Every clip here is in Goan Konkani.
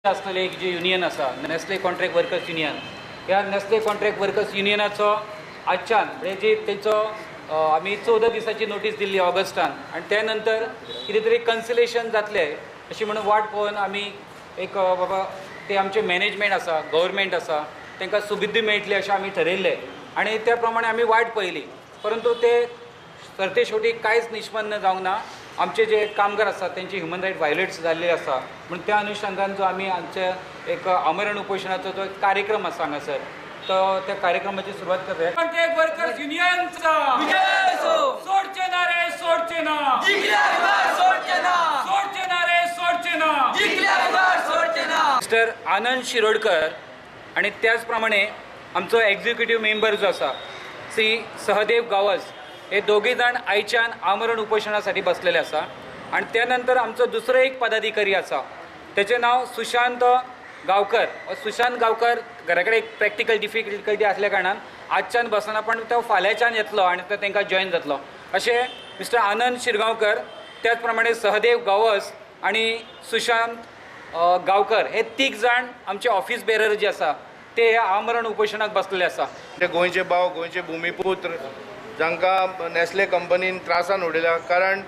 आसलेले एक जे युनियन आसा, नॅस्ले कॉन्ट्रॅक्ट वर्कर्स युनियन, ह्या नॅस्ले कॉन्ट्रॅक्ट वर्कर्स युनियनाचो आजच्यान म्हणजे जी तेंचो आमी 14 दिसांची नोटीस दिल्ली ऑगस्टान, आनी त्या नंतर कितें तरी कन्सिलेशन जातलें अशी म्हणून वाट पळोवन आमी एक बाबा ते आमचें मॅनेजमेंट आसा, गव्हर्मेंट आसा, तांकां सुबुद्धी मेळटली अशें आमी ठरयल्लें आनी त्या प्रमाणे आमी वाट पळयली, परंतु ते सरते शेवटी कांयच निष्पन्न जावंक ना. आमचे जे कामगार आसात तेंचे ह्युमन रायट व्हायोलेट्स जाल्ले आसा, म्हणून त्या अनुशंगान जो आमी आमचे एक आमरण उपोशणाचो जो कार्यक्रम आसा हांगासर, तो त्या कार्यक्रमाची सुरवात करता. कॉन्ट्रॅक्ट वर्कर्स युनियनचा सोडचे ना रे, सोडचे ना, सोडचे ना रे, सोडचे ना. मिस्टर आनंद शिरोडकर आनी त्याच प्रमाणे आमचो एक्झिक्युटीव मेंबर जो आसा श्री सहदेव गावस, हे दोघी जाण आयच्यान आमरण उपोशणासाठी बसलेले आसा. आनी त्या नंतर आमचो दुसरो एक पदाधिकारी आसा, तेचें नांव सुशांत गांवकर. सुशांत गांवकर घरा कडेन एक प्रॅक्टिकल डिफिकल्टी आसल्या कारणान आजच्यान बसना, पण तो फाल्यांच्यान येतलो आनी तो तांकां जॉयन जातलो. अशें मिस्टर आनंद शिरगांवकर, त्याच प्रमाणे सहदेव गांवस आनी सुशांत गांवकर हे तीग जाण आमचे ऑफिस बेरर जे आसा ते ह्या आमरण उपोशणाक बसलेले आसा. गोंयचे भाव, गोंयचे भुमीपुत्र जांकां नॅस्ले कंपनीन त्रासान उडयल्या, कारण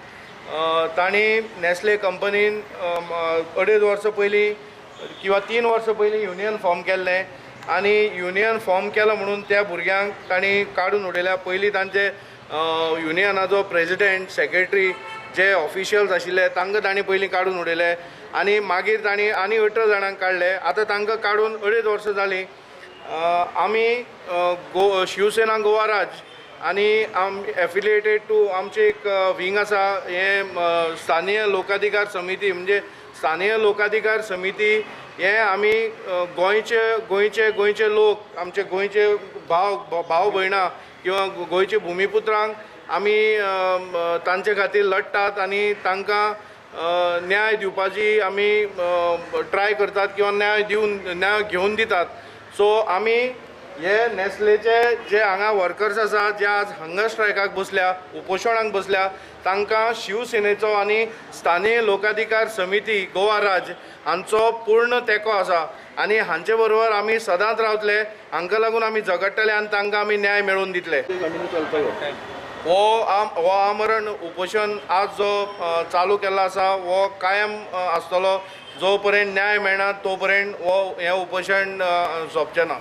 तांणी नॅस्ले कंपनीन 2.5 वर्सां पयलीं किंवा 3 वर्सां पयलीं युनियन फॉर्म केल्लें आनी युनियन फॉर्म केलो म्हणून त्या भुरग्यांक तांणी काडून उडयल्या. पयलीं तांचे युनियनाचो प्रेजिडेंट, सेक्रेटरी जे ऑफिशियल्स आशिल्ले तांकां तांणी पयलीं काडून उडयले आनी मागीर तांणी आनी 18 जाणांक काडले. आतां तांकां काडून 2.5 वर्सां जालीं. आमी शिवसेना गोवा राज्य आनी एफिलिएटेड टू आमचें एक विंग आसा, हें स्थानीय लोकाधिकार समिती, म्हणजे स्थानीय लोकाधिकार समिती हें आमी गोंयचे गोंयचे गोंयचे लोक, आमचे गोंयचे भाव भाव भयणां किंवा गोंयचे भुमीपुत्रांक आमी तांचे खातीर लडटात आनी तांकां न्याय दिवपाची आमी ट्राय करतात किंवा न्याय दिवन न्याय घेवन दितात. सो आमी हे नॅस्लेचे जे हांगा वर्कर्स आसा, जे आज हंगर स्ट्रायकाक बसल्या, उपोशणाक बसल्या, तांकां शिवसेनेचो आनी स्थानीय लोकाधिकार समिती गोवा राज्य हांचो पूर्ण तेंको आसा आनी हांचे बरोबर आमी सदांच रावतले. हांकां लागून आमी झगडटले आनी तांकां आमी न्याय मेळोवन दितले. हो आमरण उपोशण आज जो चालू केल्लो आसा हो कायम आसतलो. जो पर्यंत न्याय मेळना तो पर्यंत हो हें उपोशण सोंपचें ना.